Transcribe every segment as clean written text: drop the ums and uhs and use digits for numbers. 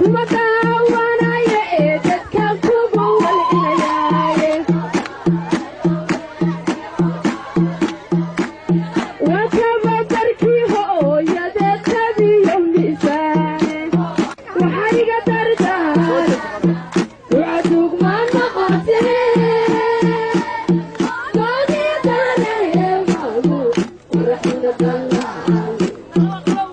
Kuma daawanaya ee dadka kugu walcinayaaye. Waa tababarkii hooyadeed tabiyo miisaane. Waxaa iga dardaar ducadug ma noqotee. Doodidareemagu qoraxda dallacay.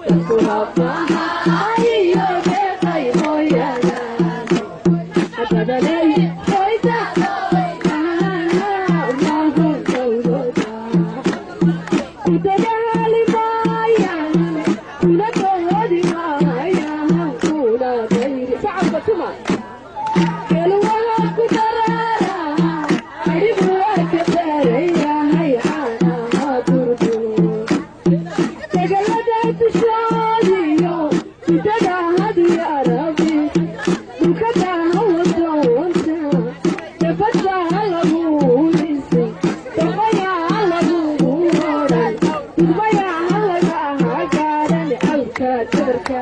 Dadku habbahayo deeqay hooyadaan. Badanay hoyda mahun dowlada. Ku dadaali maayaan, kuna doodi maayaan, kuna dayri. Shacabka tuma. Geluwaha ku daraara, adhigu waa ka daran yahay caanaha durdur. Degalada dushoodiyo jidada hadiya rabi, dhulkada hawadoonta, dabadda lagu dhisay, daqayaa lagu odhan, dugmayaa laga hagaaran, awka dabarka.